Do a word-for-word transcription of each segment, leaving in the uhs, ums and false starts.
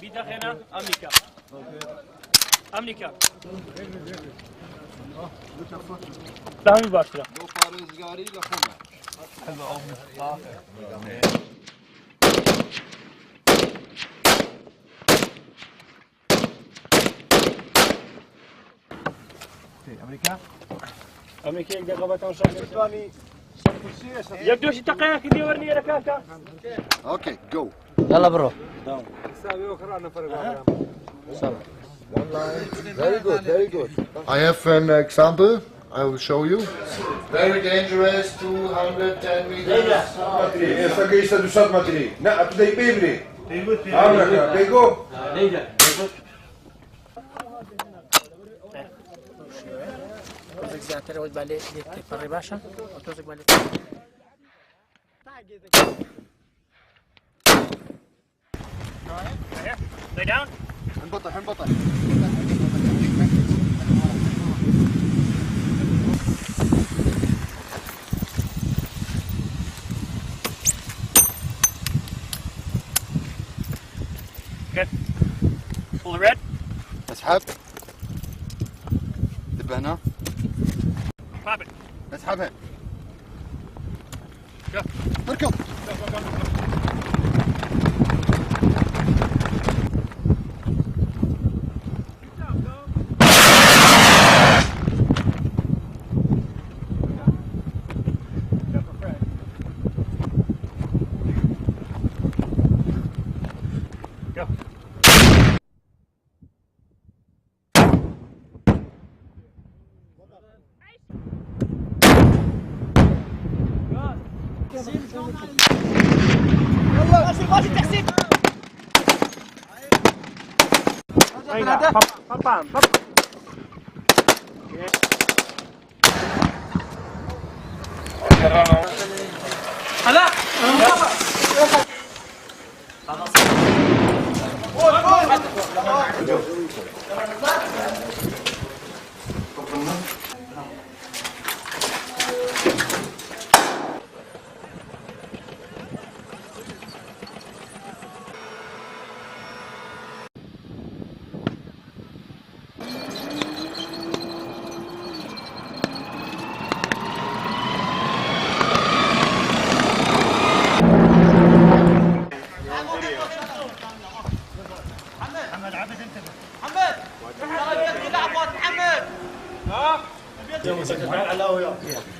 Bî daxêne Amerîka. Amerîka. Daha mı başka? Bu parêzgarî li xwe me. Amerîka. Amerîka yek deqa vatan şahı. Yek doşî teqeya ki diyor niye kaka? Okay, go. Yalla bro. Very good, very good. I have an example. I will show you. Very dangerous, two hundred ten meters. Essa que está do Sat Matri. Na, tu dei bebri. Abra, pegou? Tozek ziyade o bale lê tê perê baş e. O tozek bale. Stay down. Enbeṭ, enbeṭ. Good. Pull the red. اسحب. دب هنا. Pop it. اسحبها. Go. اركض. Go.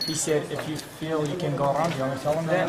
He said, if you feel you can go around, you want to tell him that?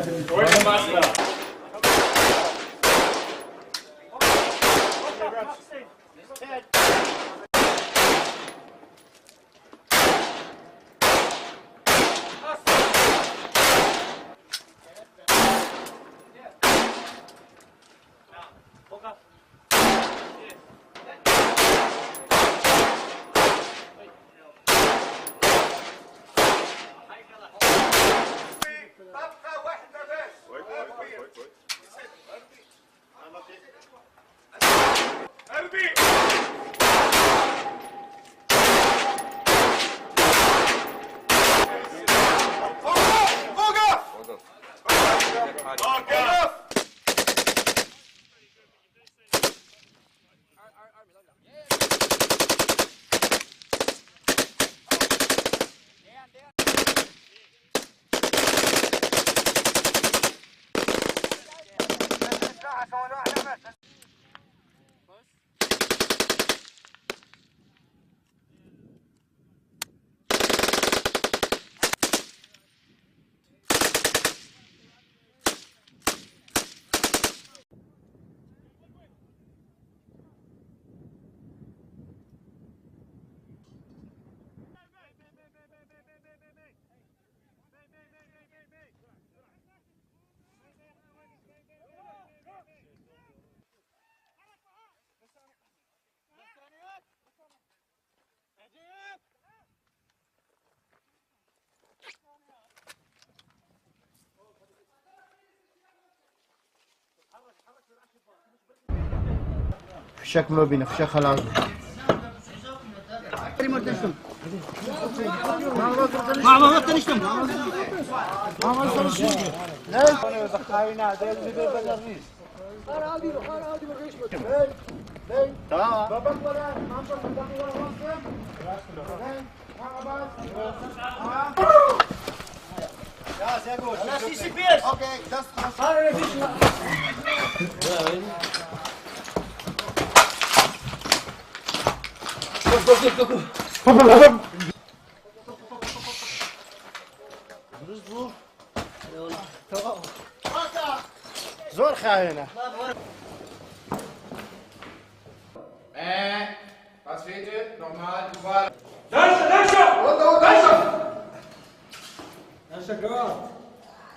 Fişek min bîne, fişek xelas bû. Tamam. Zor xayene. Ee, was fehlt? Nochmal, du warst. Danke, danke! Danke! Danke, go out.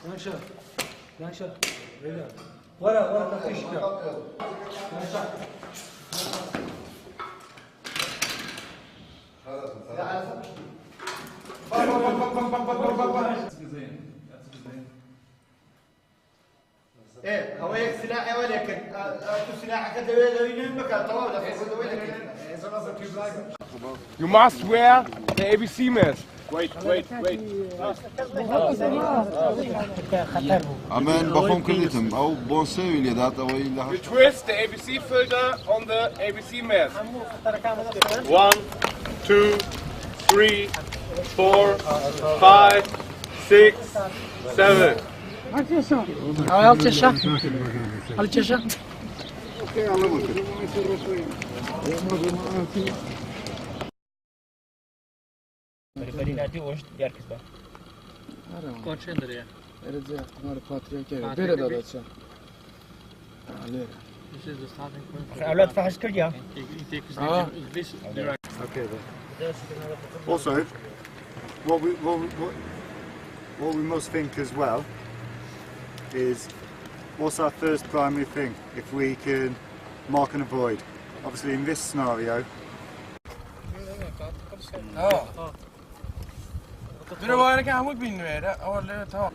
Danke. Danke. Wieder. Voilà, voilà, t'as fait super. Danke. Ev, ew yek silahê we lê kir. Ew, ew tu silaheke dewê dewî nêm bike, tamam, lafê xwe dewê lê kir. You must wear the A B C mask. Wait, wait, wait. Em ên bexwem kiritim. Ew bonse wî lê dat, ew ê lehar. You twist the A B C filter on the A B C mask. One, two, three, four, five, six, seven. Al çeşe. Al çeşe. Berî berî netî oşt diğer kız bak. Koçendir ya. Erê, cê ehtimal patriya kere. Bêre dada çe. Alêre. This is the starting point. Evlat fahş kir ya. It takes Ha. this. Okay, then. Also, what we, what we, what, what we must think as well is, what's our first primary thing? If we can mark and avoid. Obviously, in this scenario, Oh. Dün o arada hemû bin wêre. Oh, lê tamam.